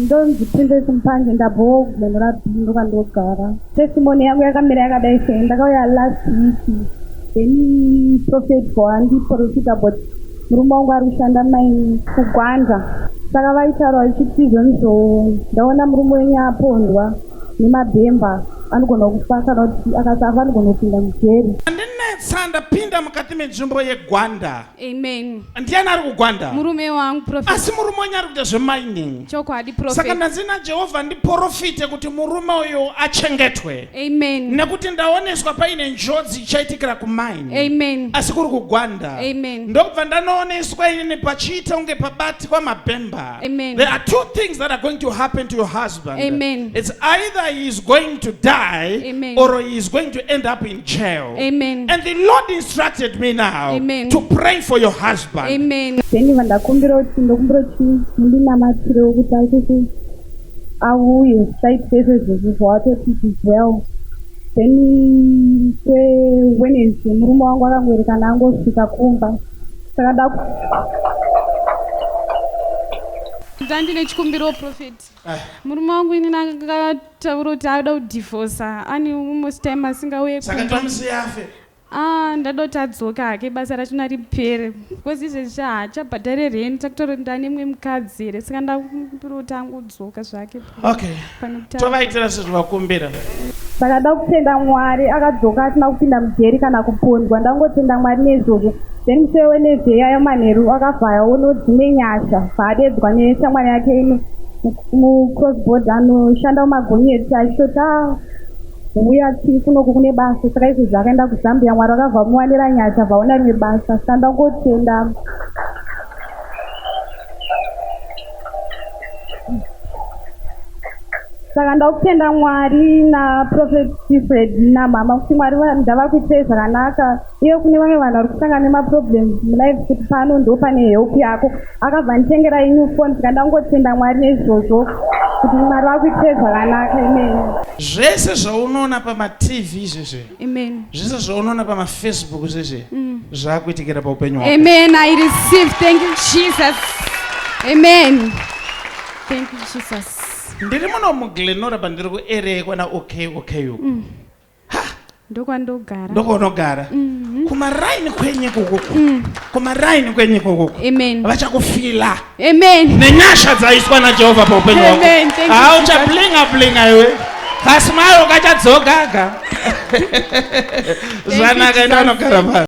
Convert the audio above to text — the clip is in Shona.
Ndonzi Princess Mupanje, ndabhowa kuGlenora B ndokwandogara. Testimony yangu yakamira yakadai sei, ndakauya last week then prophet wandiprofita about murume wangu ari kushanda mai kuGwanda, saka vaitaura vachiti izvonizvo ndaona murume wenyu apondwa nemabhemba, anogona kufa kana kuti akasafa anogona kupinda mujeri. Andinetsa ndapinda mukati menzvimbo yeGwanda. Amen. Ndiani ari kuGwanda? Murume wangu, prophet. Asi murume wenyu ari kuita zvemining. Chokwadi, prophet. Saka ndanzi naJehovha ndiporofite kuti murume uyu achengetwe. Amen. Nekuti ndaoneswa paine njodzi ichaitikira kumine. Amen. Asi kuri kuGwanda. Amen. Ndokubva ndanooneswa inini pachiita kunge pabatwa mabhemba. Amen. There are two things that are going to happen to your husband. Amen. It's either he is going to die. Amen. Or he is going to end up in jail. Amen. And the Lord instructed me now. Amen. To pray for your husband. Amen. Then vandakumbira kuti ndokumbira kuti mundinamatirewo kuti aitese auye zvisaitike izvozvo zvawatoti it is well. Then kweWednesday murume wangu akangoerekana angosvika kumba, saka nda Ndandine chikumbiro, prophet. Murume wangu inini akataura kuti ada kudhivhosa, ane almost time asingauye Saka kumba. tomusiya afe? Ah, ndada kuti adzoka hake, basa rachona ripere, because izvezvi haachabhadhare rent, takutaura kuti ndane mumwe mukadzi here, saka ndakumbira kuti angodzoka zvake pane kuti Tovaitira sezvavakumbira. Saka nda kutenda Mwari, akadzoka asina kupinda mujeri kana kupondwa. Ndangotenda Mwari neizvozvo. Then musi weWednesday yayo manheru akavhayawo nodzimwe nyasha, paadedzwa neshamwari yake ino mucross border anoshanda mumagonyeti, achitoti a uya tiri kunoku kune basa. Saka izvezvi akaenda kuZambia, Mwari vakabva muwanira nyasha, vaona rimwe basa. Saka ndangotenda. Saka ndakutenda Mwari naProphet Fred namama kuti Mwari ndavakuitirei zvakanaka. Uye kune vamwe vanhu vari kusangana nemaproblems mulife, kuti pano ndo pane help yako. Akabva nditengera new phone, saka ndangotenda Mwari neizvozvo kuti Mwari vakuitirei zvakanaka. Amen. Zvese zvaunoona pamaTV izvezvi, Amen. zvese zvaunoona pamaFacebook izvezvi, zvakuitikira paupenyu hwako. Amen. I receive. Thank you, Jesus. Amen. Thank you, Jesus. Ndiri muno muGlenora pandiri kuarea kwana OK uku. Ndokwandogara. Ndokonogara kumaraini kwenyu ikukuku, kumaraini kwenyu ikukuku. Amen. Vachakufila Amen. nenyasha dzaiswa naJehovha paupenyu hwako. Amen. Thank you, Hauchablinga blinga iwe, kasmile kachadzogaga zvanaka. Enda unogara pasi.